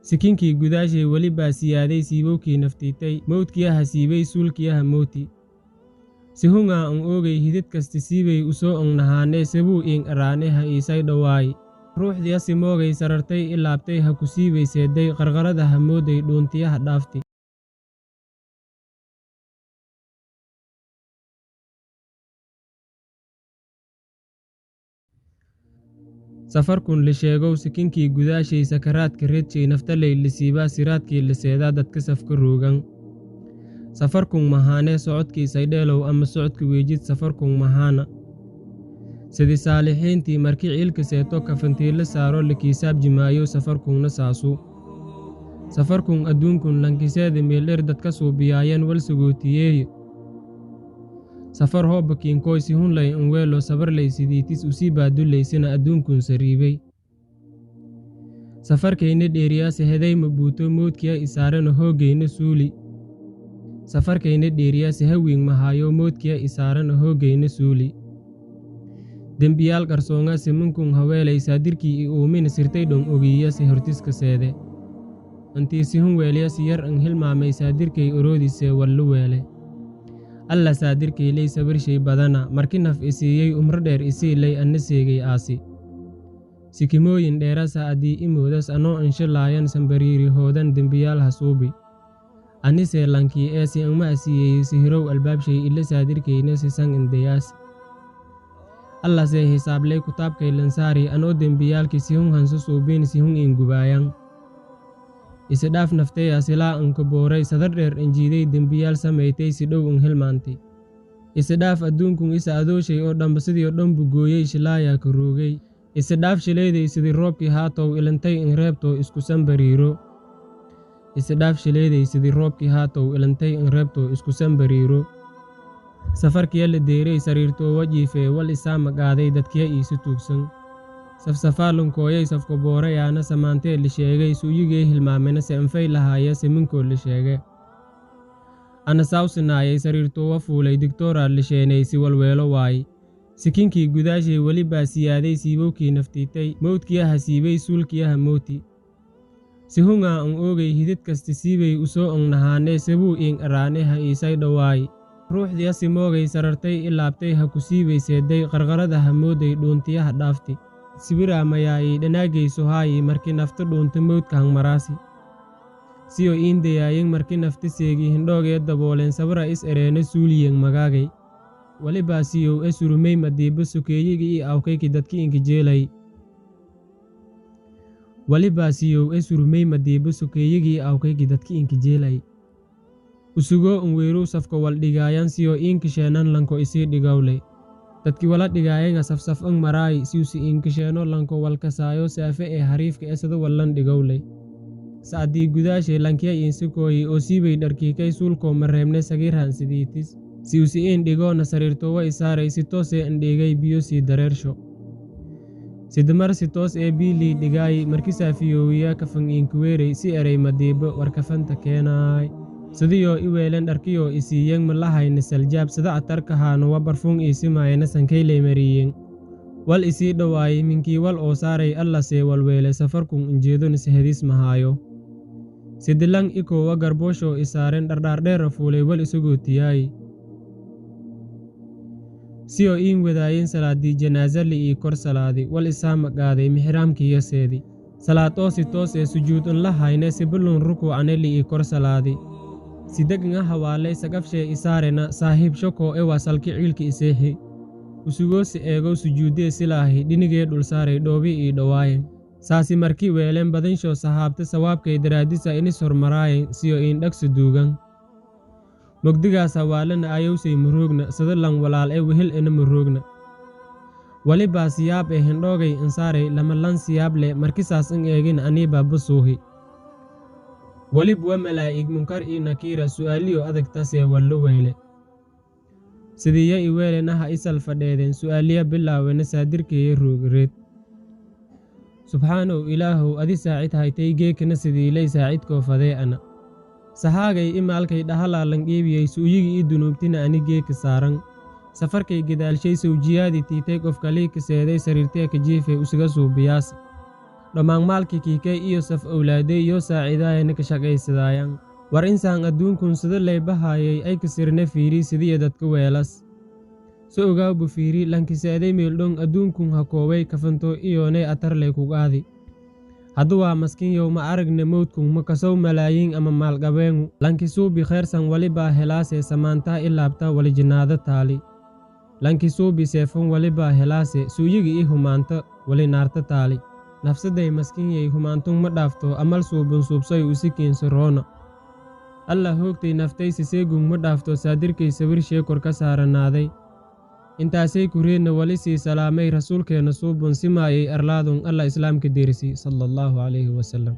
Sikinkii gudaashay weli baa siyaaday siibowkii naftiitay, mowdkiyaha siibay suulkiyaha mooti. Sihungaa an oogay hidid kasti siibay usoo ongnahaane sabuu iin araane ha iisay dhowaay. Ruuxdiya simoogay sarartay ilaabtay ha ku siibay seeday qarqarada ha mooday dhuuntiyaha dhaafti. Safarkun lisheegow sikinkii gudaashay sakaraadka reedshay naftaley lisiibaa siraadkii liseedaa dadka safka roogan. Safarkun mahaane socodkii saydheelow ama socodka weejid safarkun mahaana. Sidii saalixiintii markii ciilka seeto kafantiila saaro likiisaab jimaayo safarkunna saasu. Safarkun adduunkun lankiseeda meeldheer dadka suubiyaayeen wal sagootiyeeye. Safar hooba kiinkooy sihunlay unweelo sabarlay sidiitis usii baadullaysina adduunkun sariibay. Safarkayna dheeriyaa seheday mabuuto moodkiya isaarana hoogayna suuli. Safarkayna dheeriyaa sehawiin mahaayo moodkiya isaarana hoogayna suuli. Dembiyaal qarsoonga siminkun haweelay saadirkii i uumina sirtay dhon ogiiya se hortiska seede. Intii sihun weeliya si yar an hilmaamay saadirkay oroodisee wallu weele. Alla saadirkayley sabarshay badana marki naf isiiyey umro dheer isiilay anna seegay aasi. Sikimooyin dheerasa addii imoodas anoo anshilaayan sambariiri hoodan dembiyaal hasuubi. Anisee lankii ee si angma asiiyey sihirow albaabshay ila saadirkayna sisan indayaas. Allasee hisaabley kutaabkay lansaari anoo dembiyaalki sihun hansu suubiin sihun ingubaayan. Isidhaaf nafteeya silaa anka booray sadar dheer injiiday dembiyaal samaytay si dhow un hilmaantay. Isidhaaf adduunkun isa adooshay oo dhamba sidii oo dhan bugooyey shilaayaa ka roogay. Isidhaaf shilayday sidii roobkii haatow ilantay in reebtoo isku sanbariiro. Isidhaaf shilayday sidii roobkii haatow ilantay in reebtoo isku sanbariiro. Safarkiya la deeray sariirtoowa jiifee wal isaa maqaaday dadkiya iisu tuugsan. Safsafaalunkooyay safka boorayaana samaantee li sheegay suuyigee hilmaamena se anfay lahaaya siminkoo li sheege. Ana saawsinaayay sariirtoowa fuulay digtooraa li sheenay si walweelo waay. Sikinkii gudaashay weli baa siyaaday siibowkii naftiitay, mowdkiyaha siibay suulkiyaha mooti. Sihungaa an oogay hidid kasti siibay usoo ongnahaane sabuu iin araane ha iisay dhowaay. Ruuxdiya simoogay sarartay ilaabtay ha ku siibay seeday qarqarada ha mooday dhuuntiyaha dhaafti. Sibiraa mayaayay dhanaagayso haayi markii nafta dhuunta mowdka hangmaraasi. Siyo iin dayaayin markii nafta seegi hindhoogee dabooleen sabra is ereena suuliyen magaagay. Walibaa siyow e surumey madiiba sokeeyiga ii awkayki dadki inka jeelay. Walibaa siyow e surumey madiiba sokeeyigii awkayki dadki inka jeelay. Usugoo unweerow safka wal dhigaayan siyo iinkasheenan lanko isii dhigawley. Dadki wala dhigaayenga safsaf ang maraay siusi iinkasheeno lanko walkasaayo saafe ee hariifka ee sada wallan dhigawley. Sa'adii gudaashay lankiya iinsikooyi oo siibay dharkiikay suulkoo mareebne sagiirhan sidiitis. Siusi iin dhigoona sariirtoowa isaaray si toosee indhigay biyo sii dareersho. Sidamar si toos ee biilii dhigaay marki saafiyoowiya kafan iinkuweeray si eray madiibo war kafanta keenaay. Sidiyoo i weelen dharkiyoo isiiyeen malahayna saljaab sida atarkahaana wa barfuun iisimaayana sankayley mariiyeen. Wal isii dhowaayay minkii wal oo saaray allasee walweele safarkun injeedona sehediis mahaayo. Sidilang ikoowa garbooshoo isaaren dhardhaardheera fuulay wal isagoo tiyaay. Siyoo iin wadaayeen salaadii janaasali ii kor salaadi wal isaa maqaaday mixraamkiiyo seedi. Salaad oo si toos ee sujuud un la hayne sibilun rukuucane li ii kor salaadi. Sidegnga hawaalay sagafshee isaarena saahiib shokoo e wasalki ciilki iseexi. Usugoosi eegow sujuudee silaahi dhinigee dhul saaray dhoobi ii dhowaayen. Saasi markii weelen badanshoo sahaabta sawaabkay daraadisa inis hormaraayen siyo iin dhagsi duugan. Mogdigaas hawaalana ayowsay muroogna sadalan walaal e wehel ena muroogna. Walibaa siyaab ee hindhoogay insaaray lama lan siyaab le markisaas in eegin anii baaba suuhi. Walib wa malaa'ig munkar ii nakiira su'aaliyo adagtasee wallo weyle. Sidiya i weelena ha isal fadheedeen su'aaliya bilaawena saadirkeeya roogareed. Subxaanow ilaahow adi saacid haytay geekana sidiilay saacidkoo fadee ana. Sahaagay imaalkay dhahalaa lanqiibiyey su'yigii i dunuubtina ani geeka saaran. Safarkay gadaalshay sawjiyaadii tiitay qofkalii kaseeday sariirtee ka jiifay usiga suubiyaas. Dhammaan maalkii kiikay iyo saf owlaaday iyo saaciidaayana ka shaqaysadaayan. War insaan adduunkun sida laybahaayay ay kasirna fiiri sidiya dadka weelas. So ogaawbu fiiri lankiseeday meeldhon adduunkun ha kooway kafanto iyoonay atarlay kugaadi. Haddu waa maskinyow ma aragne mowdkun ma kasow malaayiin ama maalqabeengu. Lankisuubi kheersan walibaa helaase samaantaa ilaabta wali jinnaado taali. Lankisuubi seefon walibaa helaase suuyiga i humaanta wali naarta taali. Nafsaday maskinyay humaantun ma dhaafto amal suubun suubsay usi keenso roona. Allah hoogtay naftay siseegun ma dhaafto saadirkay sawir sheekor ka saaranaaday. Intaasay kureedna wali sii salaamay rasuulkeenna suubun simaayay arlaadun Allah islaamka deerisi sala allahu calayhi wasalam.